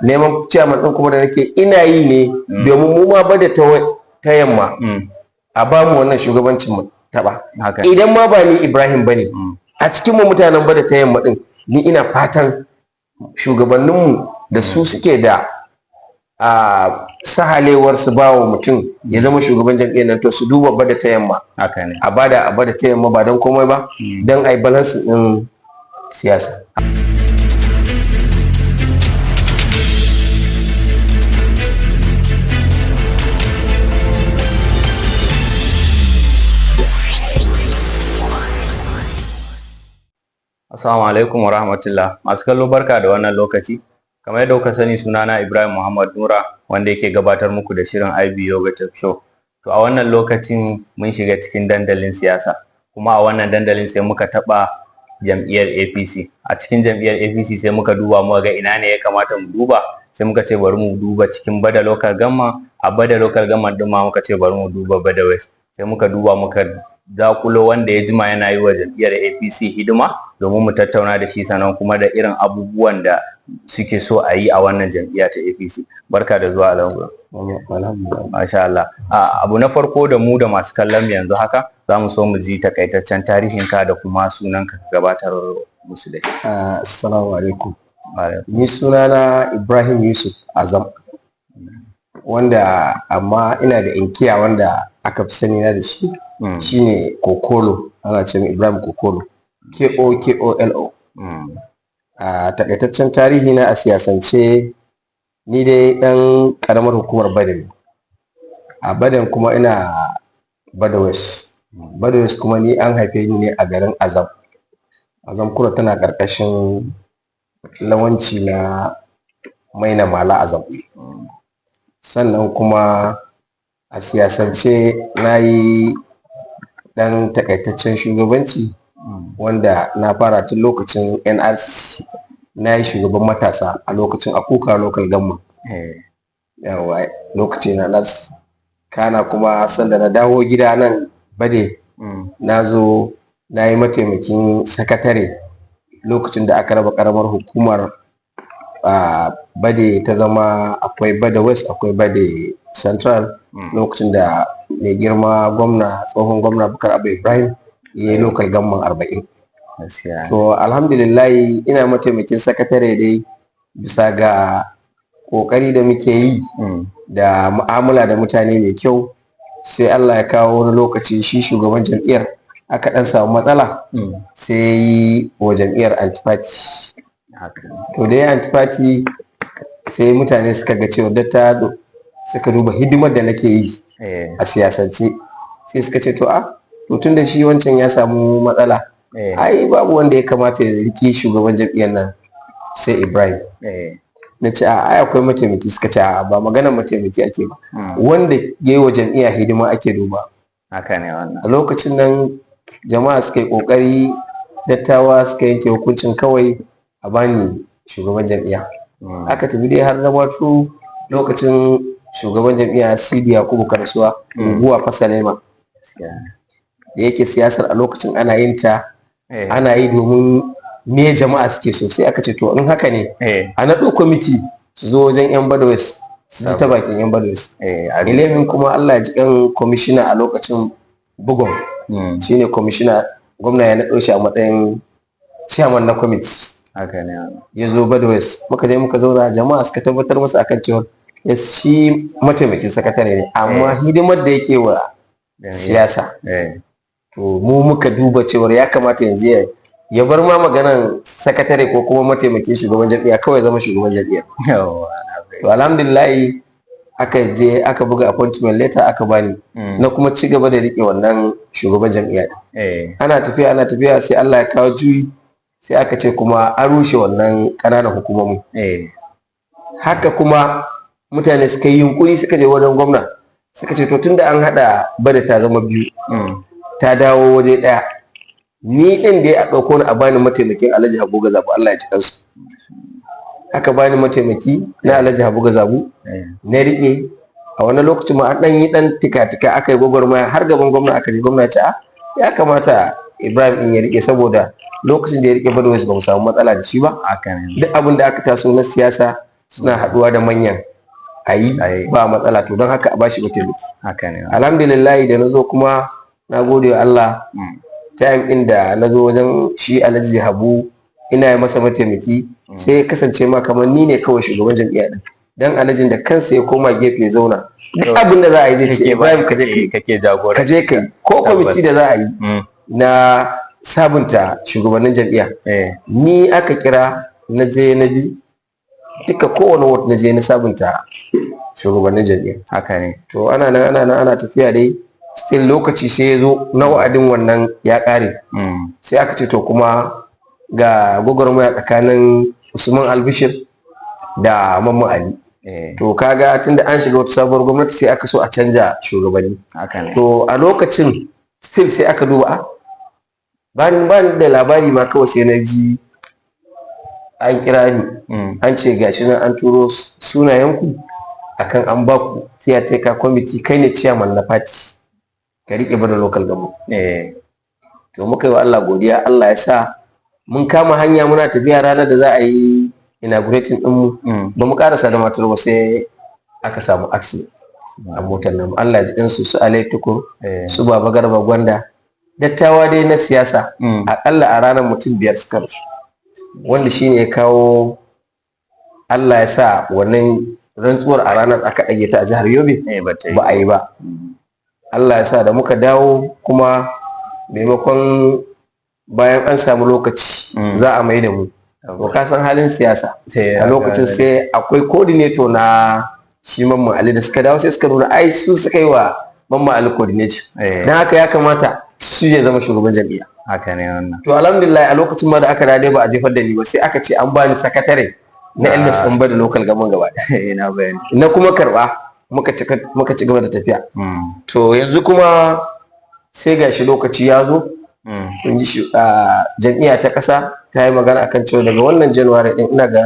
Neman ciyaman ɗin kuma da nake ina yi ne domin mu ma Bada ta Yamma a ba mu wannan shugabancin mu taɓa. Idan ma ba ni Ibrahim bane, a cikin mu mutanen Bada ta Yamma ɗin, ni ina fatan shugabanninmu da su suke da a sahalewar su ba wa mutum ya zama shugaban jam'iyyar nan, to su duba Bada ta Yamma, a bada a Bada ta Yamma, ba don komai ba, don a yi balance ɗin siyasa. Assalamu alaikum wa rahmatullah. Masu kallo, barka da wannan lokaci. Kamar yadda kuka sani, sunana Ibrahim Muhammad Nura, wanda yake gabatar muku da shirin IB Yoga Talk Show. To, a wannan lokacin mun shiga cikin dandalin siyasa. Kuma a wannan dandalin sai muka taɓa jam'iyyar APC. A cikin jam'iyyar APC sai muka duba muka ga ina ne ya kamata mu duba. Sai muka ce bari mu duba cikin Bada Local Government. A Bada Local Government ɗin ma muka ce bari mu duba Bada West. Sai muka duba muka zakulo wanda ya jima yana yi wa jam'iyyar APC hidima domin mu tattauna da shi, sannan kuma da irin abubuwan da suke so a yi a wannan jam'iyya ta APC. Barka da zuwa, Alhamdulillah. Masha Allah. Abu na farko, da mu da masu kallon mu yanzu haka za mu so mu ji takaitaccen tarihinka da kuma sunanka, ka gabatar musu dai. Assalamu alaikum. Ni sunana Ibrahim Yusuf Azam, wanda amma ina da inkiya wanda aka fi sani na da shi, shine Kokolo. Ana ce min Ibrahim Kokolo, Kokolo. A takaitaccen tarihi na a siyasance, ni dai dan karamar hukumar Bada ne. A Badan kuma ina Bada West. Bada West kuma ni an haife ni ne a garin Azam. Azam kuma tana karkashin lawanci na Maina Mala Azam. Sannan kuma a siyasance na yi ɗan takaitaccen shugabanci wanda na fara tun lokacin NRC. Na yi shugaban matasa a lokacin a Kuka Local Government, yawa, lokacin NRC. Kana kuma sanda na dawo gida nan Bade, na zo na yi mataimakin sakatare lokacin da aka raba karamar hukumar Bade ta zama akwai Bade West, akwai Bade Central, lokacin da mai girma gwamna, tsohon gwamna Bukar Abba Ibrahim, ya yi local government 40. To, alhamdulillahi, ina mataimakin sakatare dai, bisa ga kokari da muke yi da mu'amala da mutane mai kyau, sai Allah ya kawo wani lokaci shi shugaban jam'iyyar aka dan samu matsala, sai yi wa jam'iyyar antifati. To, da ya antifati, sai mutane suka ga cewa datta suka duba hidimar da nake yi a siyasance, sai suka ce, to, a to, tun da shi wancan ya samu matsala, ai babu wanda ya kamata ya rike shugaban jam'iyyar nan sai Ibrahim. Na ce, a ai akwai mataimaki. Suka ce, a ba maganar mataimaki ake ba, wanda ya yi wa jam'iyya hidima ake duba. Haka ne wannan. A lokacin nan jama'a suka yi kokari, dattawa suka yanke hukuncin kawai a bani shugaban jam'iyya. Aka tafi dai har na wato lokacin shugaban jam'iyya Sidi Yakubu Karasuwa, Guguwa Fasalema. Da yake siyasar a lokacin ana yin ta, ana yi domin me jama'a suke so, sai aka ce, to, in haka ne, a naɗo kwamiti su zo wajen yan Bada West su ji ta bakin yan Bada West. Ilimin kuma Allah ya ji kan kwamishina a lokacin, Bugon, shine kwamishina, gwamna ya naɗo shi a matsayin chairman na kwamiti. Ya zo Bada West, muka je muka zauna, jama'a suka tabbatar masa akan cewa shi mataimakin sakatare ne, amma hidimar da yake wa siyasa, to, mu muka duba cewar ya kamata yanzu ya bar ma maganan sakatare ko kuma mataimakin shugaban jam'iyya, kawai zama shugaban jam'iyya. To, alhamdulillah, aka je aka buga appointment letter, aka bani, na kuma ci gaba da rike wannan shugaban jam'iyya. Ana tafiya, ana tafiya, sai Allah ya kawo juyi, sai aka ce kuma an rushe wannan ƙananan hukumomi. Haka kuma mutane suka yi yunkuri, suka je wajen gwamna, suka ce, to, tunda an haɗa Bada ta zama biyu, ta dawo waje ɗaya, ni ɗin da ya ɗauko ni a bani mataimakin Alhaji Habu Gazabu, Allah ya ji kansa. Aka bani mataimaki na Alhaji Habu Gazabu, na riƙe. A wani lokacin ma an ɗan yi ɗan tika-tika, aka yi gwagwarmaya har gaban gwamna aka je. Gwamna ce, a ya kamata Ibrahim ɗin ya riƙe, saboda lokacin da ya riƙe Bada West ba mu samu matsala da shi ba. Duk abin da aka taso na siyasa Suna haɗuwa da manyan a yi A yi. ba matsala. To don haka a bashi mataimaki. Haka ne. Alhamdulillah, da na zo kuma na gode wa Allah. Time ɗin da na zo wajen shi Alhaji Habu ina yi masa mataimaki, sai ya kasance ma kamar ni ne kawai shugaban jam'iyya din, dan alhajin da kansa ya koma gefe ya zauna, duk abin da za a yi zai ce, "Ibrahim, ka je kai." Kake jagora. Ka je kai. Ko kwamiti da za a yi na sabunta shugabannin jam'iyya, ni aka kira, na je na bi duka kowane ward, na je na sabunta shugabannin jam'iyya. Haka ne. To ana nan, ana nan, ana tafiya dai, still lokaci sai ya zo na wa'adin wannan ya ƙare. Sai aka ce to kuma ga gwagwarmaya tsakanin Usman Albishir da Mamman Ali. To kaga tunda an shiga wata sabuwar gwamnati, sai aka so a canja shugabanni. Haka ne. To a lokacin still sai aka duba, a bani da labari ma, kawai sai na ji an kira ni, an ce gashi nan an turo sunayenku akan an ba ku caretaker committee, kai ne chairman na party, ka rike Bada Local Government. To muka yi wa Allah godiya, Allah ya sa mun kama hanya muna tafiya. Ranar da za a yi inaugurating ɗinmu, ba mu karasa Damaturu ba sai aka samu accident a motar nan. Allah ya ji ɗinsu, su Alai Tukur, su Baba Garba Gwanda, dattawa dai na siyasa, akalla a ranar mutum biyar suka rasu, wanda shine ya kawo Allah ya sa wannan rantsuwar a ranar aka ɗage ta a jihar Yobe. Ba ta yi. Ba a yi ba. Allah ya sa da muka dawo kuma, maimakon bayan an samu lokaci za a mai da mu, to ka san halin siyasa Sai a lokacin, sai akwai coordinator na shi Mamman Ali, da suka dawo sai suka nuna ai su suka yi wa Mamman Ali coordinator, don haka ya kamata su ya zama shugaban jam'iyya. Haka ne wannan. To alhamdulillah, a lokacin ma da aka dade ba a jefar da ni ba, sai aka ce an bani sakatare na elders ɗin Bada Local Government gaba ɗaya. Ina bayani. Na kuma karba, muka ci gaba da tafiya. To yanzu kuma sai gashi lokaci ya zo, kun ji shi, jam'iyya ta ƙasa ta yi magana akan cewa daga wannan January ɗin, ina ga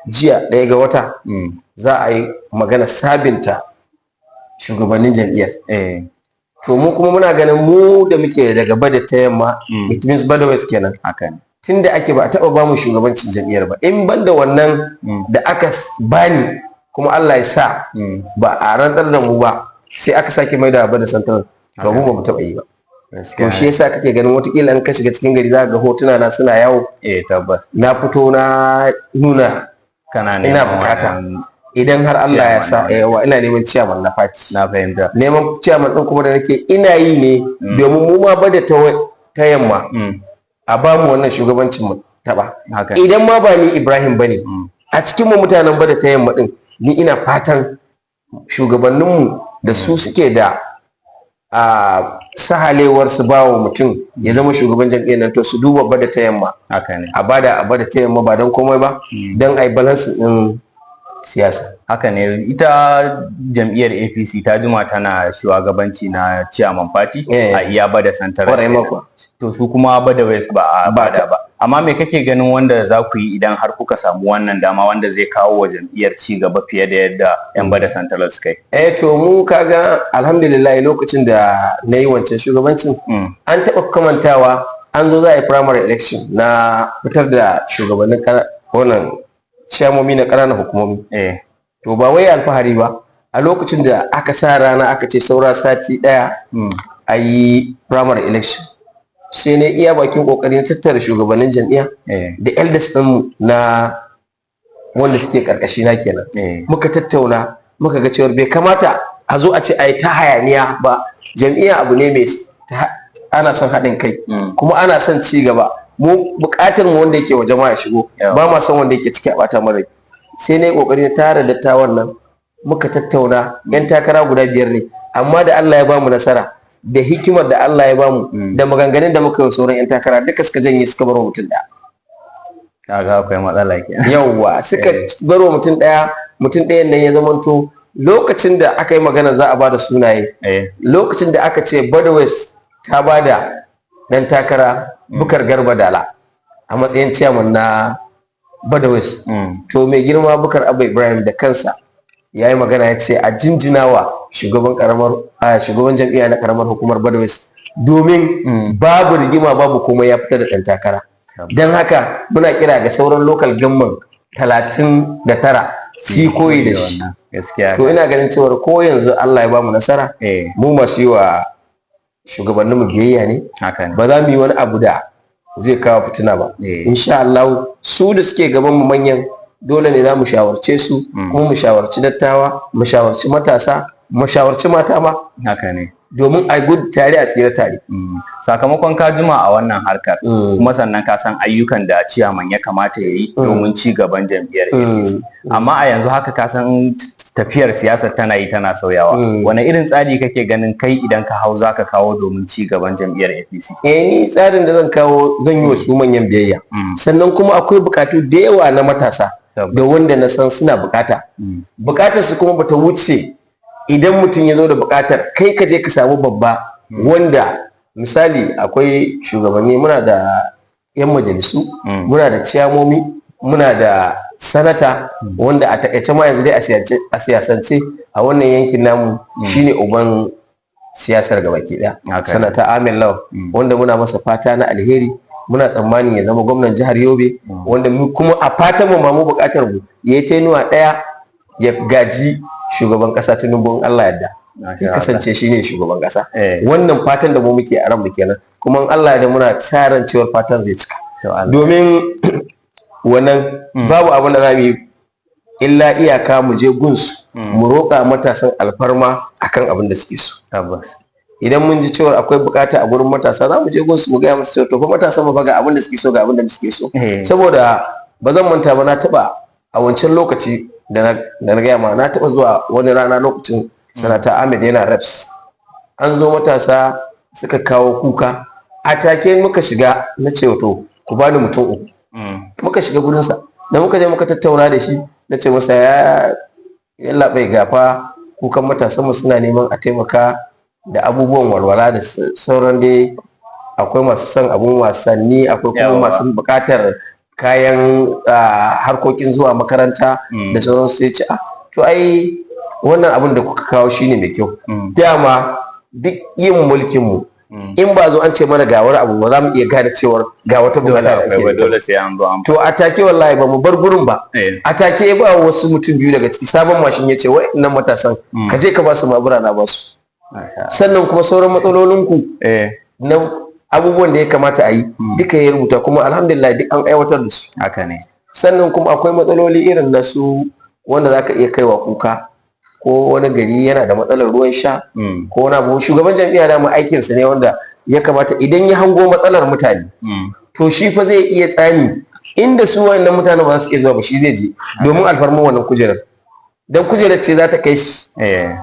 jiya 1 ga wata, za a yi magana sabinta shugabannin jam'iyyar. To mu kuma muna ganin mu da muke daga Bada ta Yamma, it means Bada West kenan, Haka ne. tunda ake ba a taɓa ba mu shugabancin jam'iyyar ba in banda wannan da aka bani. Kuma Allah ya sa ba a rantsar da mu ba, sai aka sake mai da Bada Central. To mu ba mu taɓa yi ba. To shi yasa kake ganin watakila in ka shiga cikin gari za ka ga hotuna na suna yawo. Eh, tabbas. Na fito na nuna kana ina neman bukata wannan idan har Allah ya sa chairman na yawa, ina neman chairman na party. Na fahimta. Neman chairman din kuma da nake ina yi ne domin mu ma Bada ta Yamma a ba mu wannan shugabancin mu taba. Haka. Idan ma ba ni Ibrahim bane, a cikin mu mutanen Bada ta Yamma din, ni ina fatan shugabanninmu da su suke da a sahalewar su ba wa mutum ya zama shugaban jam'iyyar nan, to su duba Bada ta Yamma, Haka ne. a bada a Bada ta Yamma, ba don komai ba, don a yi balance din siyasa. Haka ne. Ita jam'iyyar APC ta jima tana shugabanci na chairman party a iya Bada Central. Kwarai mako. To su kuma Bada West ba a Ba bada ba. Amma me kake ganin wanda za ku yi idan har kuka samu wannan dama, wanda zai kawo wa jam'iyyar ci gaba fiye da yadda yan Bada Central suka yi? Eh, to mu kaga alhamdulillah, lokacin da na yi wancan shugabancin, an taɓa kamantawa an zo za a yi primary election na fitar da shugabannin wannan ciyamomi na ƙananan hukumomi. To ba wai alfahari ba, a lokacin da aka sa rana, aka ce saura sati ɗaya a yi primary election, sai ne iya bakin ƙoƙarin tattara shugabannin jam'iyya da elders ɗinmu na wanda suke ƙarƙashi na kenan. Muka tattauna, muka ga cewar bai kamata a zo a ce a yi ta hayaniya ba. Jam'iyya abu ne mai ana son haɗin kai, kuma ana son ci gaba. Mu buƙatar mu wanda yake waje ma ya shigo, ba ma son wanda yake ciki a ɓata mara. Sai na yi ƙoƙari na tara dattawan nan, muka tattauna. Yan takara guda biyar ne, amma da Allah ya bamu nasara, da hikimar da Allah ya bamu, da maganganun da muka yi wa sauran yan takara, duka suka janye suka bar wa mutum ɗaya. Kaga akwai matsala kenan. Yawwa, suka bar wa mutum ɗaya. Mutum ɗayan nan ya zamanto lokacin da aka yi magana za a bada sunaye, lokacin da aka ce Bada West ta bada dan takara Bukar Garba Dala a matsayin chairman na Bada West, to mai girma Bukar Abba Ibrahim da kansa ya yi magana, ya ce a jinjinawa shugaban karamar a shugaban jam'iyya na karamar hukumar Bada West, domin babu rigima, babu komai, ya fitar da ɗan takara. Don haka muna kira ga sauran local government 39 su yi koyi da shi. Wannan. Gaskiya. To ina ganin cewar ko yanzu Allah ya bamu nasara, mu masu yi wa shugabanninmu biyayya ne. Haka ne. Ba za mu yi wani abu da zai kawo fitina ba. Insha Allah su da suke gaban mu manyan, dole ne za mu shawarce su, kuma mu shawarci dattawa, mu shawarci matasa, mu shawarci mata ma, Haka ne. domin a gudu tare a tsira tare. Sakamakon ka jima a wannan harkar, kuma sannan ka san ayyukan da ciyaman ya kamata ya yi domin ci gaban jam'iyyar APC. Amma a yanzu haka ka san tafiyar siyasar tana yi tana sauyawa. Wane irin tsari kake ganin kai idan ka hau zaka kawo domin ci gaban jam'iyyar APC? Eh, ni tsarin da zan kawo, zan yi wa su manyan biyayya. Sannan kuma akwai bukatu da yawa na matasa da wanda na san suna bukata. Bukatar su kuma bata wuce idan mutum ya zo da bukatar kai ka je ka samu babba, wanda misali akwai shugabanni, muna da 'yan majalisu, muna da ciyamomi, muna da sanata, wanda a takaice ma yanzu dai a siyasance a wannan yankin namu shine uban siyasar gabaki daya, Sanata Ahmed Lawan, wanda muna masa fata na alheri. Muna tsammanin ya zama gwamnan jihar Yobe, wanda mu kuma a fatan mu ma, mu bukatar mu yayi tenuwa daya ya gaji shugaban kasa Tinubu, in Allah yarda Masha ya Allah. kasance shine shugaban kasa. Wannan fatan da mu muke a ranmu kenan, kuma in Allah yarda muna sa ran cewar fatan zai cika. To Allah. Domin wannan babu abin da za mu yi illa iyaka mu je gunsu mu roƙa matasan alfarma akan abin da suke so. Idan mun ji cewa akwai bukata a gurin matasa, za mu je gunsu mu gaya musu cewa to fa matasan mu fa ga abin da suke so, ga abin da suke so. Saboda ba zan manta ba, na taba a wancan lokaci da na gaya ma, na taba zuwa wani rana lokacin Sanata Ahmed yana reps, an zo matasa suka kawo kuka. A take muka shiga, na ce to ku bani mutum uku. Muka shiga gurinsa, da muka je muka tattauna da shi, na ce masa, ya yallaɓai, gafa kukan matasanmu, suna neman a taimaka da abubuwan walwala da sauran dai, akwai masu son abun wasanni, akwai kuma masu buƙatar kayan harkokin zuwa makaranta da sauransu. Ya ce, "Ah, to ai wannan abin da kuka kawo shine mai kyau." Dama duk yin mulkinmu, in ba zo an ce mana ga wani abu ba, za mu iya gane cewar ga wata Dole bukata da akwai ake ba da ita. Dole sai an zo an To a take wallahi ba mu bar gurin ba, a take ba wasu mutum biyu daga ciki sabon mashin, ya ce wa'annan matasan ka je ka ba su babura, na ba su. Masha Allah. Sannan kuma sauran matsalolinku na abubuwan da ya kamata a yi duka ya rubuta, kuma alhamdulillah duk an aiwatar da su. Haka ne. Sannan kuma akwai matsaloli irin na su wanda zaka iya kaiwa kuka, ko wani gari yana da matsalar ruwan sha ko wani abu. Shugaban jam'iyya dama aikinsa ne wanda ya kamata idan ya hango matsalar mutane, to shi fa zai iya tsani inda su wannan mutane ba za su iya zuwa ba, shi zai je domin alfarman wannan kujerar, dan kujerar ce za ta kai shi.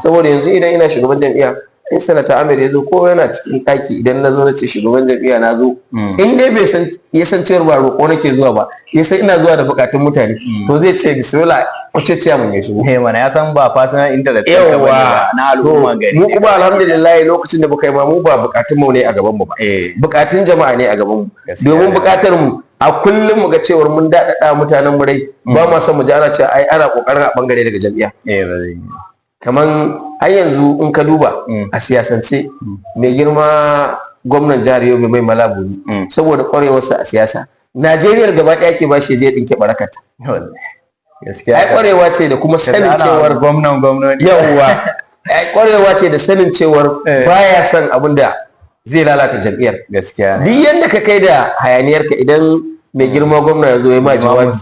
Saboda yanzu idan ina shugaban jam'iyya, in Sanata Ahmed ya zo, ko yana cikin ɗaki, idan na zo na ce shugaban jam'iyya na zo, in dai bai san ya san cewar ba roƙo nake zuwa ba, ya san ina zuwa da buƙatun mutane, to zai ce bismillah, wace ciya mun ya shigo. Eh mana, ya san ba personal interest ɗinka bane ba, na al'umma To, gari mu ne. kuma alhamdulillah lokacin da muka yi ma, mu ba buƙatun mu ne a gaban mu ba, buƙatun jama'a ne a gaban mu. Gaskiya Domin ne. buƙatar mu a kullum mu ga cewar mun daɗaɗa mutanen mu rai. Ba ma son mu ji ana cewa ai ana ƙoƙarin a bangare daga jam'iyya. Eh, ba zai yi. Kaman har yanzu in ka duba a siyasance, mai girma gwamnan jihar Yobe Mai Mala Buni, saboda kwarewarsa a siyasa, Najeriya gaba ɗaya ke bashi ya je ɗinke barakata. Gaskiya. Ai kwarewa ce da kuma sanin Ana cewar gwamnan gwamnoni. Yawwa, ai kwarewa ce da sanin cewar baya son abin da zai lalata jam'iyyar. Gaskiya ne. Duk yanda ka kai da hayaniyarka, idan mai girma gwamna ya zo ya ma jawabi,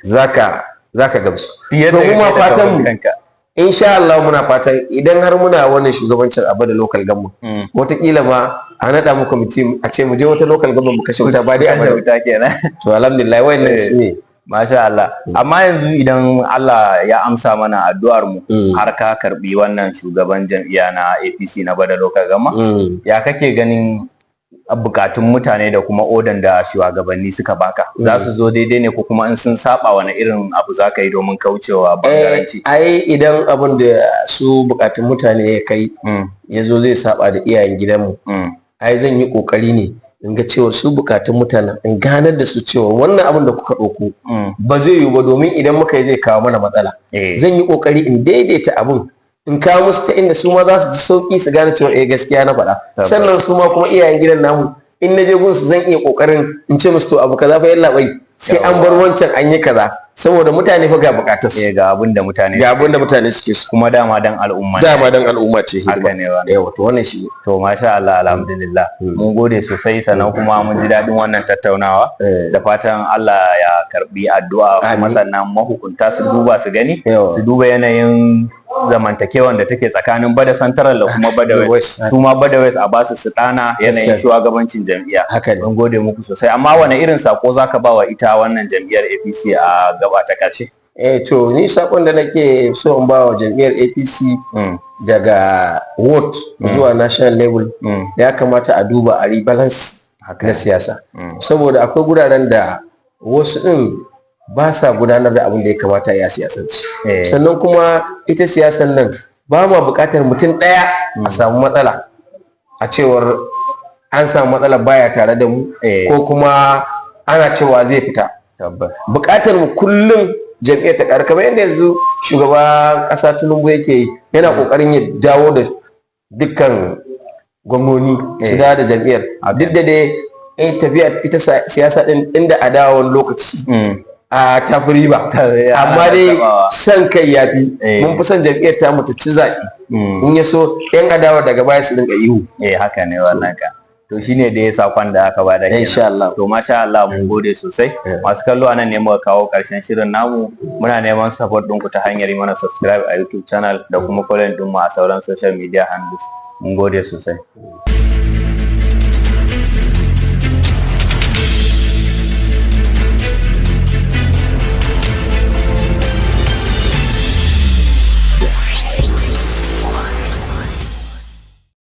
zaka gamsu. Duk yadda To mu ka ma kai da fatan taurin mu, kanka. insha Allah muna fatan idan har muna wannan shugabancin abu da local government, wataƙila ma a naɗa mu kwamiti a ce mu je wata local government mu kashe wuta, ba dai a Kashe bari. wuta kenan. To alhamdulillah, wayannan su ne. Masha Allah. Amma yanzu idan Allah ya amsa mana addu'ar mu har ka karbi wannan shugaban jam'iyya na APC na Bada Local Government, ya kake ganin bukatun mutane da kuma odan da shugabanni suka baka za su zo daidai ne, ko kuma in sun saba, wani irin abu za ka yi domin kaucewa bangaranci? Ai idan abin da su bukatun mutane ya kai ya zo zai saba da iyayen gidanmu, ai zan yi kokari ne in ga cewa su bukatun mutanen, in ganar da su cewa wannan abin da kuka ɗauko ba zai yiwu ba, domin idan muka yi zai kawo mana matsala. Zan yi kokari in daidaita abin, in kawo musu ta inda su ma za su ji sauki, su gane cewa eh, gaskiya na faɗa. Sannan su ma kuma iyayen gidan namu, in na je gunsu zan iya kokarin in ce musu to abu kaza fa yallaɓai, sai an bar wancan an yi kaza. Saboda mutane fa ga bukatar su. Eh, ga abin da mutane Ga abin da mutane suke so. Kuma dama dan al'umma ne. Dama dan al'umma ce hidima. Haka ne wannan. Yawa, to wannan shi ne. To, masha Allah, alhamdulillah. Mun gode sosai, sannan kuma mun ji daɗin wannan tattaunawa. Da fatan Allah ya karbi addu'a, kuma Amin. sannan mahukunta su duba su gani, Yawa. su duba yanayin zamantakewan da take tsakanin Bada Central da kuma Bada West. West. Su ma Bada West a basu su ɗana yanayin shugabancin jam'iyya. Haka ne. Mun gode muku sosai. Amma wane irin sako zaka ba wa ita wannan jam'iyyar APC a gaba ta ƙarshe? Eh, to ni sakon da nake so in ba wa jam'iyyar APC daga ward zuwa national level, ya kamata a duba a rebalance na siyasa, saboda akwai guraren da wasu din ba sa gudanar da abin da ya kamata ya siyasance. Sannan kuma ita siyasan nan ba ma buƙatar mutum ɗaya a samu matsala, a cewar an samu matsala baya tare da mu, ko kuma ana cewa zai fita. Buƙatar mu kullum jam'iyyar ta ƙaru, kamar yadda yanzu shugaban ƙasa Tinubu yake yi, yana ƙoƙarin ya dawo da dukkan gwamnoni su dawo da jam'iyyar. Duk da dai tafiya ita siyasa din inda a dawo wani lokaci a tafi riba, amma dai son kai ya fi. Mun fi son jam'iyyar ta mu ta ci zaɓe, in ya so yan adawa daga baya su rinka ihu. Eh, haka ne wannan ka. To, shine dai sakon da aka bada kenan. Insha Allah. To, masha Allah, mun gode sosai. Masu kallo, anan ne muka kawo karshen shirin namu. Muna neman support ɗinku ta hanyar yi mana subscribe a YouTube channel da kuma following ɗinmu a sauran social media handles. Mun gode sosai.